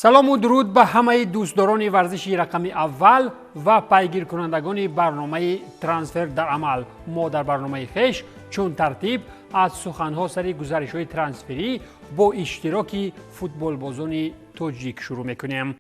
Салому дуруд ба ҳамаи дӯстдорони варзиши рақами аввал ва пайгиркунандагони барномаи «Трансфер дар амал». Мо дар барномаи хеш чун тартиб аз суханҳо сари гузаришҳои трансферӣ бо иштироки футболбозони тоҷик шурӯъ мекунем.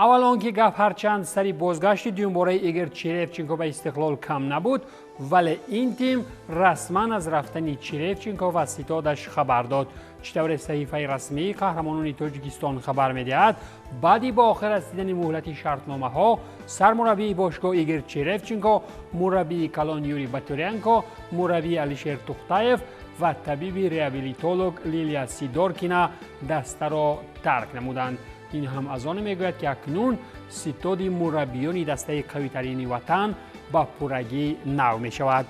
Аввал он ки гап ҳарчанд сари бозгашти дуюмбораи Игор Черевченко ба «Истиқлол» кам набуд, вале ин тим расман аз рафтани Черевченко ва ситодаш хабар дод. Чӣ тавре саҳифаи расмии қаҳрамонони Тоҷикистон хабар медиҳад, баъди ба охир расидани муҳлати шартномаҳо сармураббии бошгоҳ Игор Черевченко, мураббии калон Юрий Батуренко, мураббии Алишер Тухтаев ва табиби реабилитолог Лилия Сидоркина дастаро тарк намуданд. Ин ҳам аз оне мегӯяд, ки акнун ситоди мураббиёни дастаи қавитарини ватан ба пуррагӣ нав мешавад.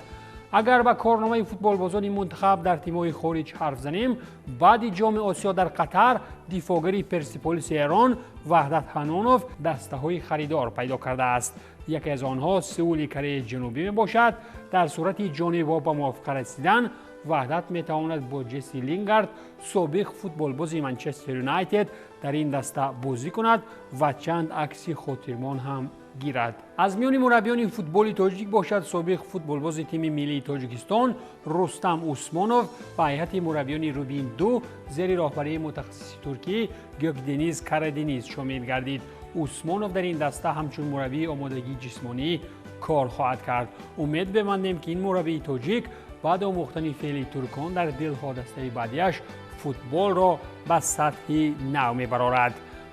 Агар ба корномаи футболбозони мунтахаб дар тимҳои хориҷ ҳарф занем, баъди Ҷоми Осиё дар Қатар дифоъгари «Персиполиси» Эрон Ваҳдат Ҳанонов дастаҳои харидор пайдо кардааст. Яке аз онҳо Сеули Кореяи Ҷанубӣ мебошад. Дар сурати ҷонибҳо ба мувофиқа расидан, Ваҳдат метавонад бо Ҷесси Лингард, собиқ футболбози «Манчестер Юнайтед», дар ин даста бозӣ кунад ва чанд акси хотирмон ҳам гирад. Аз миёни мураббиёни футболи тоҷик бошад, собиқ футболбози тими миллии Тоҷикистон Рустам Усмонов ба ҳайати мураббиёни «Рубин 2» зери роҳбарии мутахассиси туркӣ Гёкдениз Карадениз шомил гардид. Усмонов дар ин даста ҳамчун мураббии омодагии ҷисмонӣ кор хоҳад кард. Умед бемандем, ки ин мураббии тоҷик баъд омӯхтани феъли туркон дар дилхоҳ дастаи баъдиаш футболро ба сатҳи нав мебарорад.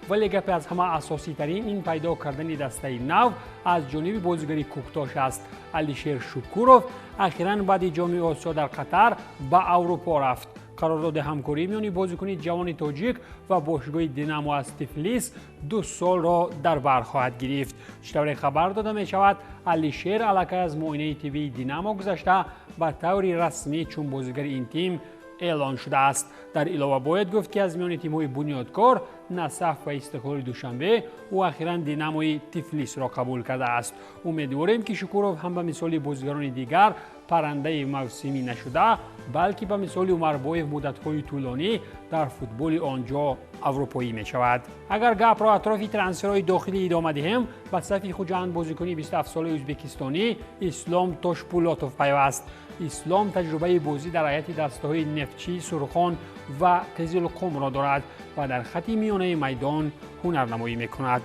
Вале гапи аз ҳама асоситарин ин пайдо кардани дастаи нав аз ҷониби бозигари Кӯктош аст. Алишер Шукуров ахиран баъди Ҷоми Осиё дар Қатар ба Аврупо рафт. Қарордоди ҳамкорӣ миёни бозикуни ҷавони тоҷик ва бошгоҳи «Динамо» аз Тифлис 2 солро дар бар хоҳад гирифт. Чӣ тавре хабар дода мешавад, Алишер аллакай аз муоинаи тиббии «Динамо» гузашта, ба таври расмӣ чун бозигари ин тим эълон шудааст. Дар илова бояд гуфт, ки аз миёни тимҳои Бунёдкор, Насаф ва Истиқлоли Душанбе ӯ ахиран «Динамои» Тифлисро қабул кардааст. Умедворем, ки Шукуров ҳам ба мисоли бозигарони дигар паррандаи мавсимӣ нашуда, балки ба мисоли Умарбоев муддатҳои тӯлонӣ дар футболи он ҷо аврупоӣ мешавад. Агар гапро атрофи трансферҳои дохилӣ идома диҳем, ба сафи Хуҷанд бозикуни 27-солаи ӯзбекистонӣ Ислом Тошпулотов пайваст. Ислом таҷрибаи бозӣ дар ҳайати дастаҳои Нефтчӣ, Сурхон ва Қизилқумро дорад ва дар хати миёнаи майдон ҳунарнамоӣ мекунад.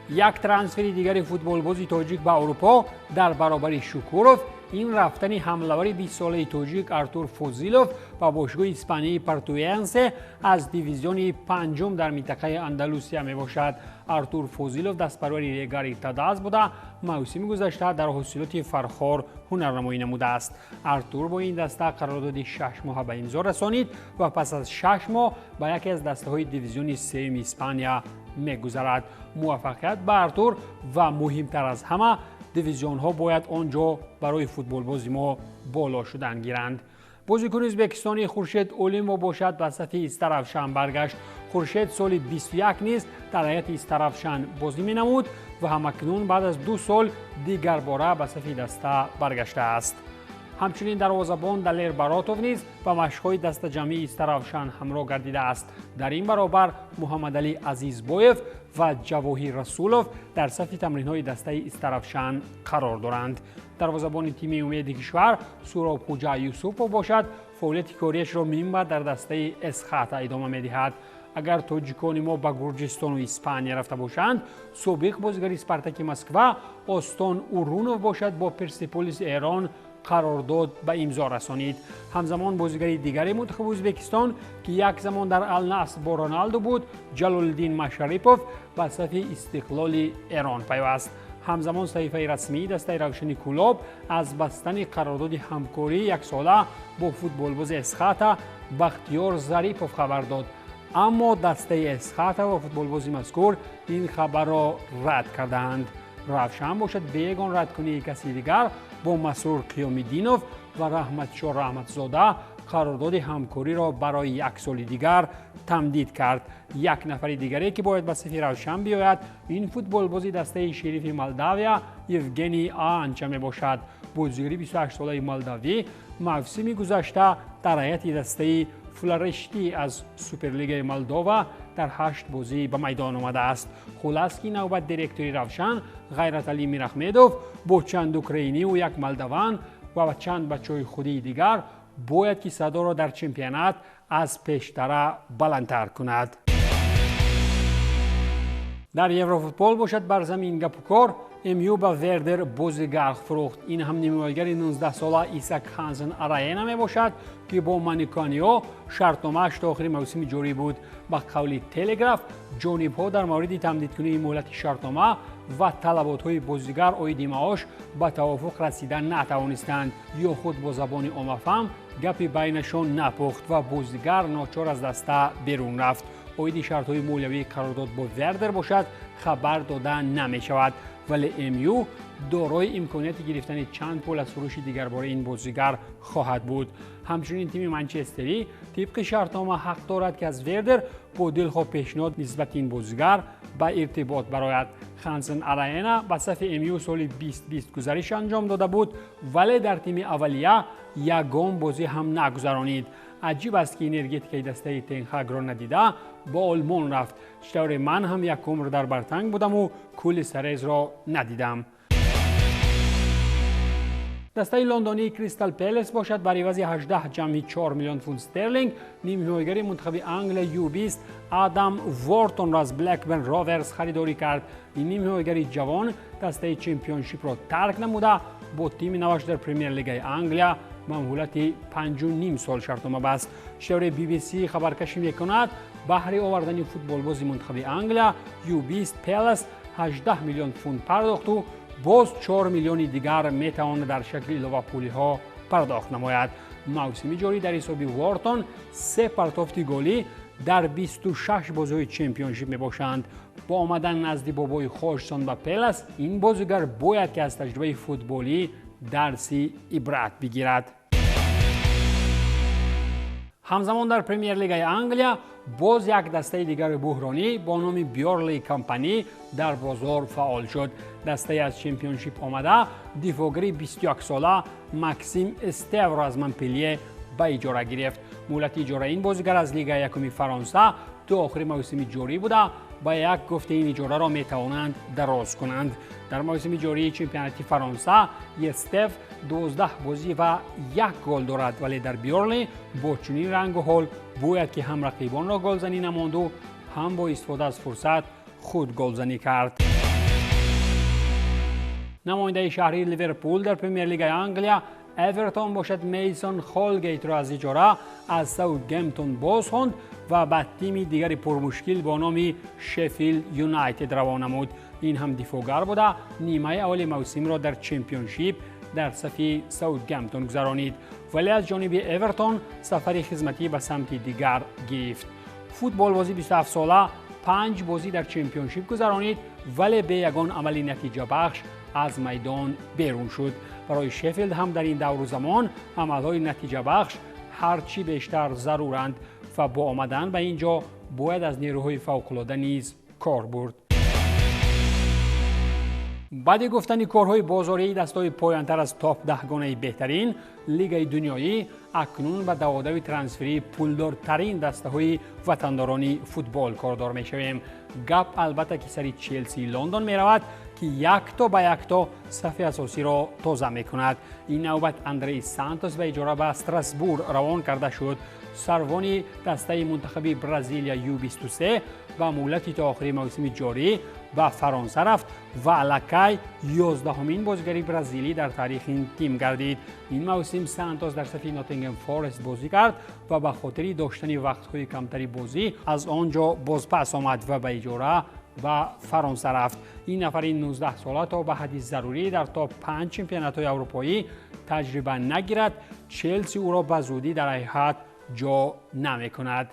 Як трансфери дигари футболбози тоҷик ба Аврупо дар баробари Шукуров ин рафтани ҳамлавари 20-солаи тоҷик Артур Фозилов ба бошгоҳи испании «Портуенсе» аз дивизиони панҷум дар минтақаи Андалусия мебошад. Артур Фозилов дастпарвари Регари Тадаз буда, мавсими гузашта дар ҳосилоти Фархор ҳунарнамоӣ намудааст. Артур бо ин даста қарордоди 6 моҳа ба имзо расонид ва пас аз 6 моҳ ба яке аз дастаҳои дивизиони сеюми Испания мегузарад. Муваффақият ба Артур ва муҳимтар аз ҳама, дивизионҳо бояд он ҷо барои футболбози мо боло шудан гиранд. Бозикуни ӯзбекистонии Хуршед Олимов бошад, ба сафи Истаравшан баргашт. Хуршед соли 21 низ дар ҳайати Истаравшан бозӣ менамуд ва ҳамакнун баъд аз 2 сол дигарбора ба сафи даста баргаштааст. Ҳамчунин дарвозабон Далер Баротов низ ба машқҳои дастаҷамъии Истаравшан ҳамроҳ гардидааст. Дар ин баробар Муҳаммадалӣ Азизбоев ва Ҷавоҳир Расулов дар сафи тамринҳои дастаи Истаравшан қарор доранд. Дарвозабони тими умеди кишвар Суроб Хуҷа Юсупов бошад, фаъолияти кориашро минбаъд дар дастаи Эсхата идома медиҳад. Агар тоҷикони мо ба Гурҷистону Испания рафта бошанд, собиқ бозигари «Спартаки» Москва Остон Урунов бошад, бо «Персеполиси» Эрон қарордод ба имзо расонид. Ҳамзамон бозигари дигари мунтахаби Ӯзбекистон, ки як замон дар Алнаср бо Роналду буд, Ҷалолиддин Машарипов ба сафи Истиқлоли Эрон пайваст. Ҳамзамон саҳифаи расмии дастаи Равшани Кӯлоб аз бастани қарордоди ҳамкории яксола бо футболбози Эсхата Бахтиёр Зарипов хабар дод, аммо дастаи Эсхата ва футболбози мазкур ин хабарро рад кардаанд. Равшан бошад, бе ягон радкунии каси дигар бо Масрур Қиёмиддинов ва Раҳматшо Раҳматзода қарордоди ҳамкориро барои як соли дигар тамдид кард. Як нафари дигаре, ки бояд ба сафи Равшан биёяд, ин футболбози дастаи Шерифи Молдавия Евгений Анча мебошад. Бозигари 28-солаи молдавӣ мавсими гузашта дар ҳайати дастаи Флорешти аз Суперлигаи Молдова дар 8 бозӣ ба майдон омадааст. Хулас ки навбат директори Равшан Ғайраталӣ Мирахмедов бо чанд украиниву як молдаван ва чанд бачаҳои худии дигар бояд ки садоро дар чемпионат аз пештара баландтар кунад. Дар Еврофутбол бошад, бар замин гапу кор, МЮ ба Вердер бозигар фурӯхт. Ин ҳам нимҳимоятгари 19-сола Исак Хансен Араена мебошад, ки бо маникониё шартномааш то охири мавсими ҷорӣ буд. Ба қавли Телеграф, ҷонибҳо дар мавриди тамдидкунии муҳлати шартнома ва талаботҳои бозигар оиди маош ба тавофуқ расида натавонистанд ё худ бо забони оммафаҳм гапи байнашон напухт ва бозигар ночор аз даста берун рафт. Оиди шартҳои молиявии қарордод бо Вердер бошад, хабар дода намешавад, вале МЮ дорои имконияти гирифтани чанд пул аз фурӯши дигарбораи ин бозигар хоҳад буд. Ҳамчунин тими манчестерӣ тибқи шартнома ҳақ дорад, ки аз Вердер бо дилхоҳ пешниҳод нисбати ин бозигар ба иртибот барояд. Хансен Араена ба сафи МЮ соли 2020 гузариш анҷом дода буд, вале дар тими аввалия ягон бозӣ ҳам нагузаронид. Аҷиб аст, ки энергетикаи дастаи Тенхагро надида бо Олмон рафт. Чӣ тавре ман ҳам як умр дар Бартанг будаму кӯли Сарезро надидам. Дастаи лондонии Кристал Пелес бошад, бар ивази 18,4 миллион фунт стерлинг нимҳимоятгари мунтахаби Англия Ю20 Адам Вортонро аз Блекберн Роверс харидорӣ кард. Ин нимҳимоятгари ҷавон дастаи чемпионшипро тарк намуда, бо тими наваш дар Премер-лигаи Англия ба муҳлати 5,5 сол шартнома баст. Чӣ BBC хабаркашӣ мекунад, баҳри овардани футболбози мунтахаби Англия Ю20 Пелес 18 миллион фунт пардохту боз 4 миллиони дигар метавонад дар шакли иловапулиҳо пардохт намояд. Мавсими ҷорӣ дар ҳисоби Вортон се партофти голӣ дар 26 бозиҳои чемпионшип мебошанд. Бо омадан назди бобои Хоҷсон ба Пелас ин бозигар бояд ки аз таҷрибаи футболӣ дарси ибрат бигирад. Ҳамзамон дар Премер-лигаи Англия боз як дастаи дигари буҳронӣ бо номи Бёрли Компанӣ дар бозор фаъол шуд. Дастаи аз чемпионшип омада дифоъгари 21-сола Максим Эстевро аз Монпелие ба иҷора гирифт. Муҳлати иҷораи ин бозигар аз Лигаи якуми Фаронса то охири мавсими ҷорӣ буда, ба як гуфта ин иҷораро метавонанд дароз кунанд. Дар мавсими ҷории чемпионати Фаронса Естев 12 бозӣ ва як гол дорад, вале дар Бёрли бо чунин рангу ҳол бояд ки ҳам рақибонро голзанӣ намонду, ҳам бо истифода аз фурсат худ голзанӣ кард. Намояндаи шаҳрии Ливерпул дар Премер-лигаи Англия Эвертон бошад, Мейсон Холгейтро аз иҷора аз Саутгемптон боз хонд ва ба тими дигари пурмушкил бо номи Шеффилд Юнайтед равон намуд. Ин ҳам дифоъгар буда, нимаи аввали мавсимро дар чемпионшип дар сафи Саутгемптон гузаронид, вале аз ҷониби Эвертон сафари хизматӣ ба самти дигар гирифт. Футболбози 27-сола 5 бозӣ дар чемпионшип гузаронид, вале бе ягон амали натиҷабахш аз майдон берун шуд. Барои Шеффилд ҳам дар ин давру замон амалҳои натиҷабахш ҳарчи бештар заруранд ва бо омадан ба ин ҷо бояд аз нерӯҳои фавқулода низ кор бурд. Баъди гуфтани корҳои бозории дастҳои поёнтар аз топ даҳгонаи беҳтарин лигаи дунёӣ, акнун ба даводави трансферии пулдортарин дастаҳои ватандорони футбол кордор мешавем. Гап албатта ки сари Челсии Лондон меравад, ки якто ба якто сафи асосиро тоза мекунад. Ин навбат Андрей Сантос ба иҷора ба Страсбур равон карда шуд. Сарвони дастаи мунтахаби Бразилия Ю23 ба муҳлати то охири мавсими ҷорӣ ба Фаронса рафт ва аллакай 11-ҳумин бозигари бразилӣ дар таърихи ин тим гардид. Ин мавсим Сантос дар сафи Ноттингем Форест бозӣ кард ва ба хотири доштани вақтҳои камтари бозӣ аз он ҷо бозпас омад ва ба иҷора ба Фаронса рафт. Ин нафари 19-сола то ба ҳадди зарурӣ дар топ 5 чемпионатҳои аврупоӣ таҷриба нагирад, Челси ӯро ба зудӣ дар ҳайҳат ҷо намекунад.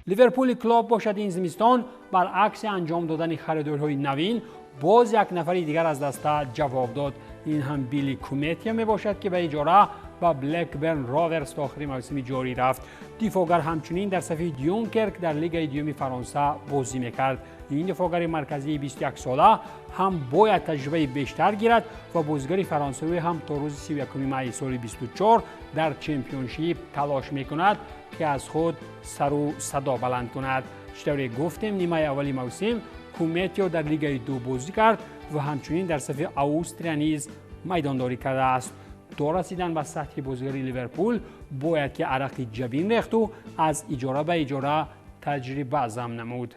Ливерпули Клоп бошад, ин зимистон баръакси анҷом додани харидориҳои навин боз як нафари дигар аз даста ҷавоб дод. Ин ҳам Билли Куметия мебошад, ки ба иҷора Ба Блекберн Роверс то охири мавсими ҷорӣ рафт. Дифоъгар ҳамчунин дар сафи Дюнкерк дар лигаи дуюми Фаронса бозӣ мекард. Ин дифоъгари марказии 21сола ҳам бояд таҷрибаи бештар гирад ва бозигари фаронсавӣ ҳам то рӯзи 31 майи соли 24 дар чемпионшип талош мекунад, ки аз худ сару садо баланд кунад. Чӣ тавре гуфтем, нимаи аввали мавсим Куметио дар лигаи ду бозӣ кард ва ҳамчунин дар сафи Австрия низ майдондорӣ кардааст. То расидан ба сатҳи бозигари Ливерпул бояд ки арақи ҷабин рехту аз иҷора ба иҷора таҷриба зам намуд.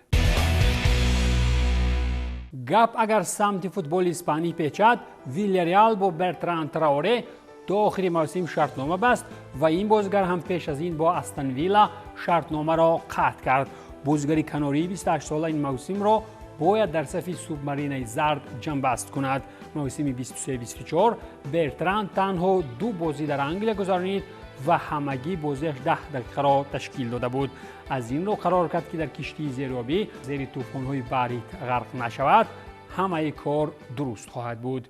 Гап агар самти футболи испанӣ печад, Вильяреал бо Бертран Траоре то охири мавсим шартнома баст ва ин бозигар ҳам пеш аз ин бо Астон Вилла шартномаро қатъ кард. Бозигари канории 28сола ин мавсимро бояд дар сафи субмаринаи зард ҷамъбаст кунад. Мавсими 23-24 Бертран танҳо ду бозӣ дар Англия гузаронид ва ҳамагӣ бозиаш 10 дақиқаро ташкил дода буд. Аз ин рӯ қарор кард, ки дар киштии зериобӣ зери тӯфонҳои баҳрӣ ғарқ нашавад, ҳамаи кор дуруст хоҳад буд.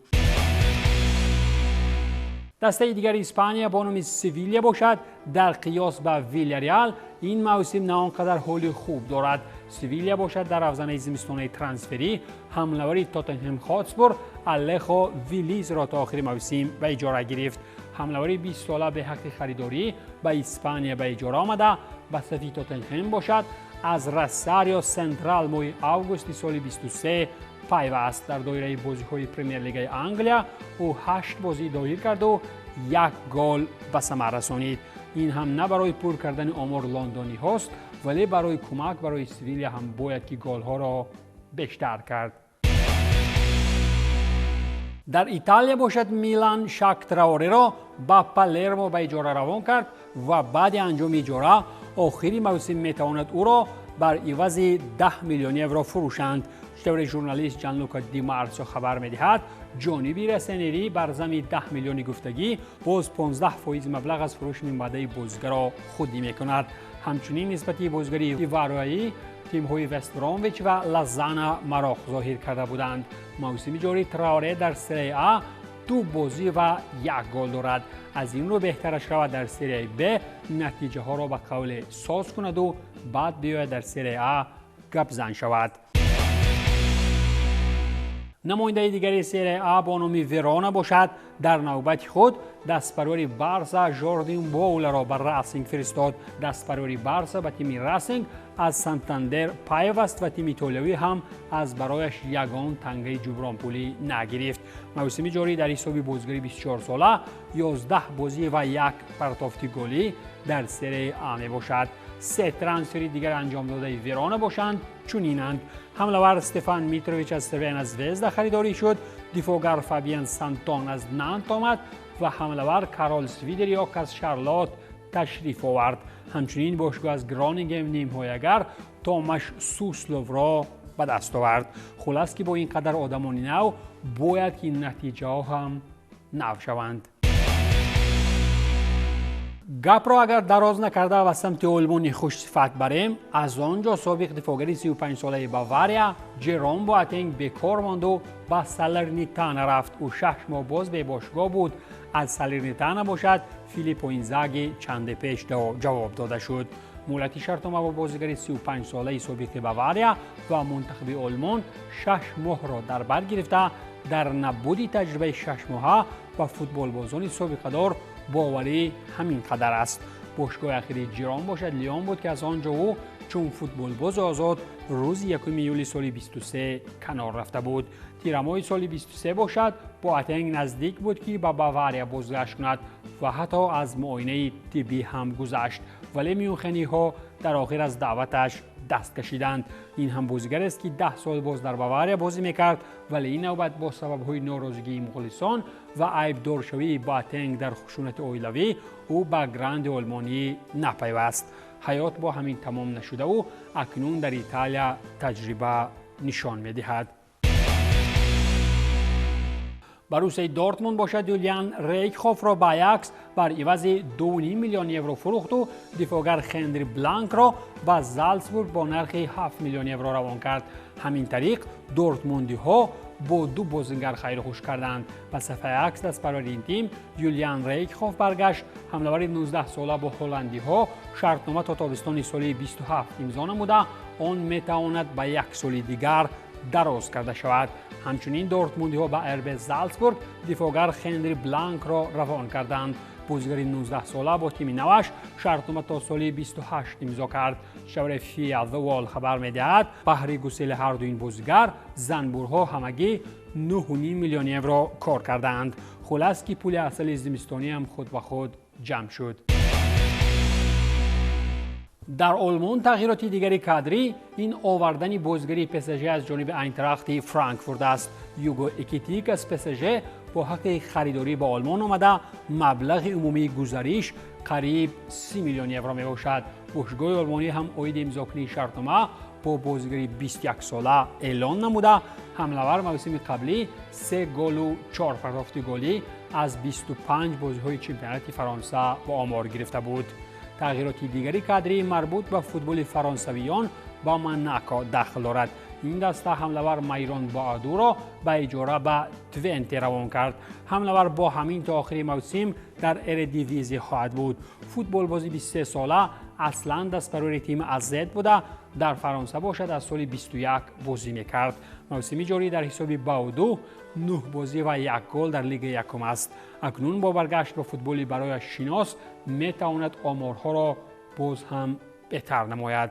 Дастаи дигари Испания бо номи Севилия бошад, дар қиёс ба Вильяреал ин мавсим на он қадар ҳоли хуб дорад. Севилия бошад, дар равзанаи зимистонаи трансферӣ ҳамлавари Тоттенҳем Хотспур Алехо Вилизро то охири мавсим ба иҷора гирифт. Ҳамлавари 20сола бе ҳаққи харидорӣ ба Испания ба иҷора омада, ба сафи Тоттенҳем бошад, аз Росарио Сентрал моҳи августи соли 23 пайваст. Дар доираи бозиҳои Премер-лигаи Англия ӯ ҳашт бозӣ доир карду як гол ба самар расонид. Ин ҳам на барои пур кардани омор лондониҳост, вале барои кӯмак барои Севилия ҳам бояд ки голҳоро бештар кард. Дар Италия бошад, Милан Шак Траореро ба Палермо ба иҷора равон кард ва баъди анҷоми иҷора охири мавсим метавонад ӯро бар ивази 10 миллион евро фурӯшанд. Чӣ тавре журналист Ҷанлука Ди Марсио хабар медиҳад, ҷониби россонери бар зами 10 миллиони гуфтагӣ боз 15 фоизи маблағ аз фурӯши минбаъдаи бозигарро худӣ мекунад. Ҳамчунин нисбати бозигари ивароӣ тимҳои Вестбромвич ва Лозанна мароқ зоҳир карда буданд. Мавсими ҷорӣ Траоре дар Серияи А ду бозӣ ва як гол дорад. Аз ин рӯ беҳтараш равад дар Серияи Б натиҷаҳоро ба қавле соз кунаду баъд биёяд дар Серияи А гапзан шавад. Намояндаи дигари Серияи А бо номи Верона бошад, дар навбати худ дастпарвари Барса Жордин Боуларо ба Расинг фиристод. Дастпарвари Барса ба тими Расинг аз Сантандер пайваст ва тими итолиявӣ ҳам аз барояш ягон тангаи ҷубронпулӣ нагирифт. Мавсими ҷорӣ дар ҳисоби бозигари 24сола 11 бозӣ ва як партофти голӣ дар Серияи А мебошад. Се трансфери дигар анҷомдодаи Верона бошанд, чунинанд: ҳамлавар Стефан Митрович аз Срвена Звезда харидорӣ шуд, дифоъгар Фабиан Сантон аз Нант омад ва ҳамлавар Карол Свидериок аз Шарлот ташриф овард. Ҳамчунин бошгоҳ аз Гронингем нимҳоягар Томаш Сусловро ба даст овард. Хулас, ки бо ин қадар одамони нав бояд ки натиҷаҳо ҳам нав шаванд. Гапро агар дароз накарда ва самти Олмони хушсифат барем, аз он ҷо собиқ дифоъгари 35солаи Бавария Ҷером Боатенг бекор монду ба Салернитана рафт. Ӯ 6 моҳ боз бебошгоҳ буд. Аз Салернитана бошад, Филиппо Инзаги чанде пеш ҷавоб дода шуд. Муҳлати шартнома бо бозигари 35солаи собиқи Бавария ва мунтахаби Олмон 6 моҳро дар бар гирифта, дар набуди таҷрибаи шашмоҳа ба футболбозони собиқадор боварӣ ҳамин қадар аст. Бошгоҳи ахири Ҷирон бошад, Лион буд, ки аз он ҷо ӯ чун футболбози озод рӯзи 1 июли соли 23 канор рафта буд. Тирамоҳи соли 23 бошад, Боатенг наздик буд, ки ба Бавария бозгашт кунад ва ҳатто аз муоинаи тиббӣ ҳам гузашт, вале мюнхениҳо дар охир аз даъваташ даст кашиданд. Ин ҳам бозигарест, ки 10 сол боз дар Бавария бозӣ мекард, вале ин навбат бо сабабҳои норозигии мухлисон ва айбдоршавии Боатенг дар хушунати оилавӣ ӯ ба гранди олмонӣ напайваст. Ҳаёт бо ҳамин тамом нашудаву акнун дар Италия таҷриба нишон медиҳад. Боруссияи Дортмунд бошад, Юлиан Рейкхофро ба Аякс бар ивази 2,5 миллион евро фурӯхту дифоъгар Хенри Бланкро ба Залцбург бо нархи 7 миллион евро равон кард. Ҳамин тариқ дортмундиҳо бо ду бозингар хайрухуш карданд. Ба сафи Аякс дастпарвари ин тим Юлиан Рейкхоф баргашт. Ҳамлавари 19-сола бо ҳолландиҳо шартнома то тобистони соли 27 имзо намуда, он метавонад ба як соли дигар дароз карда шавад. Ҳамчунин дортмундиҳо ба РБ Залцбург дифоъгар Хенри Бланкро равон карданд. Бозигари 19-сола бо тими наваш шартнома то соли 28 имзо кард. Шавре Фиа The Wall хабар медиҳад, баҳри гусели ҳарду ин бозигар занбурҳо ҳамагӣ 9,5 миллион евро кор кардаанд. Хулас ки пули асали зимистониам худ ба худ ҷамъ шуд. Дар Олмон тағйироти дигари кадрӣ ин овардани бозигари ПСЖ аз ҷониби Айнтрахти Франкфурт аст. Юго Экитик аз ПСЖ бо ҳаққи харидорӣ ба Олмон омада, маблағи умумии гузариш қариб 30 миллион евро мебошад. Бошгоҳи олмонӣ ҳам оиди имзокунии шартнома бо бозигари 21-сола эълон намуда, ҳамлавар мавсими қаблӣ 3 голу 4 партофти голӣ аз 25 бозиҳои чемпионати Фаронса ба омор гирифта буд. Тағйироти дигари кадрӣ марбут ба футболи фаронсавиён ба Монако дахл дорад. Ин даста ҳамлавар Майрон Боадуро ба иҷора ба Твенте равон кард. Ҳамлавар бо ҳамин то охири мавсим дар Эредивизия хоҳад буд. Футболбози 23-сола аслан дастпарвари тими Азет буда, дар Фаронса бошад аз соли 21 бозӣ мекард. Мавсими ҷорӣ дар ҳисоби Бауду 9 бозӣ ва 1 гол дар Лигаи якум аст. Акнун бо баргашт ба футболи барояш шинос метавонад оморҳоро боз ҳам беҳтар намояд.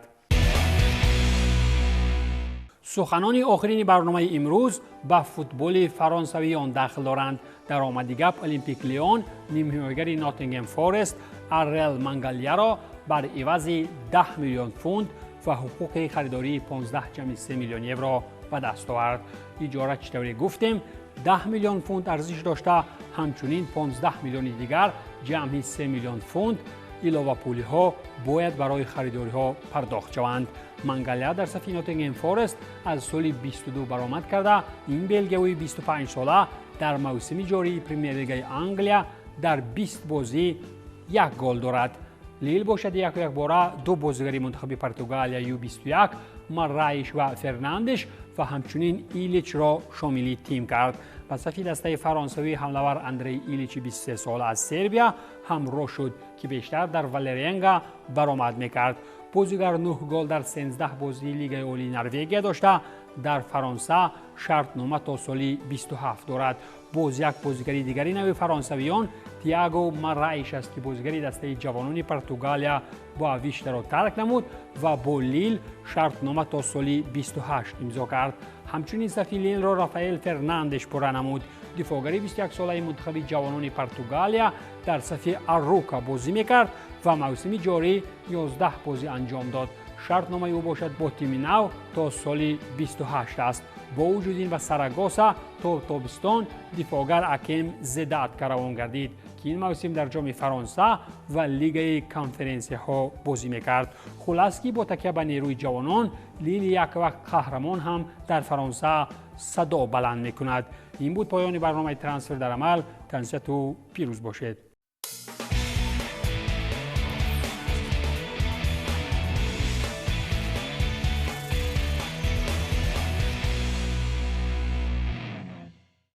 Суханони охирини барномаи имрӯз ба футболи фаронсавиён дахл доранд. Дар омади гап Олимпик Леон нимҳимоягари Ноттингем Форест Аррел Мангалияро бар ивази 10 миллион фунт ва ҳуқуқи харидории 15,3 миллион евро ба даст овард. Иҷора, чӣ тавре гуфтем, 10 миллион фунт арзиш дошта, ҳамчунин 15 миллиони дигар ҷамъи 3 миллион фунт иловапулиҳо бояд барои харидориҳо пардохт шаванд. Мангалия дар сафи Ноттингем Форест аз соли 22 баромад карда, ин белгиявии 25-сола дар мавсими ҷории Премер-лигаи Англия дар 20 бозӣ як гол дорад. Лил бошад яку якбора ду бозигари мунтахаби Португалия Ю21 Марраиш ва Фернандеш ва ҳамчунин Иличро шомили тим кард. Ба сафи дастаи фаронсавии ҳамлавар Андрей Иличи 23-сола аз Сербия ҳамроҳ шуд, ки бештар дар Валеренга баромад мекард. Бозигар 9 гол дар 13 бозии Лигаи Олии Норвегия дошта, дар Фаронса шартнома то соли 27 дорад. Боз як бозигари дигари нави фаронсавиён Тиаго Марраиш аст, ки бозигари дастаи ҷавонони Португалия Боавиштаро тарк намуд ва бо Лил шартнома то соли 28 имзо кард. Ҳамчунин сафи Лилро Рафаэл Фернандеш пурра намуд. Дифоъгари 21-солаи мунтахаби ҷавонони Португалия дар сафи Аррука бозӣ мекард ва мавсими ҷорӣ 11 бозӣ анҷом дод. Шартномаи ӯ бошад бо тими нав то соли 28 аст. Бо вуҷуди ин ба Сарагоса то тобистон дифоъгар Акем Зедатка равон гардид, ки ин мавсим дар ҷоми Фаронса ва Лигаи конференсияҳо бозӣ мекард. Хулас ки бо такя ба нерӯи ҷавонон Лили як вақт қаҳрамон ҳам дар Фаронса садо баланд мекунад. Ин буд поёни барномаи Трансфер дар амал. Тансиҳату пирӯз бошед.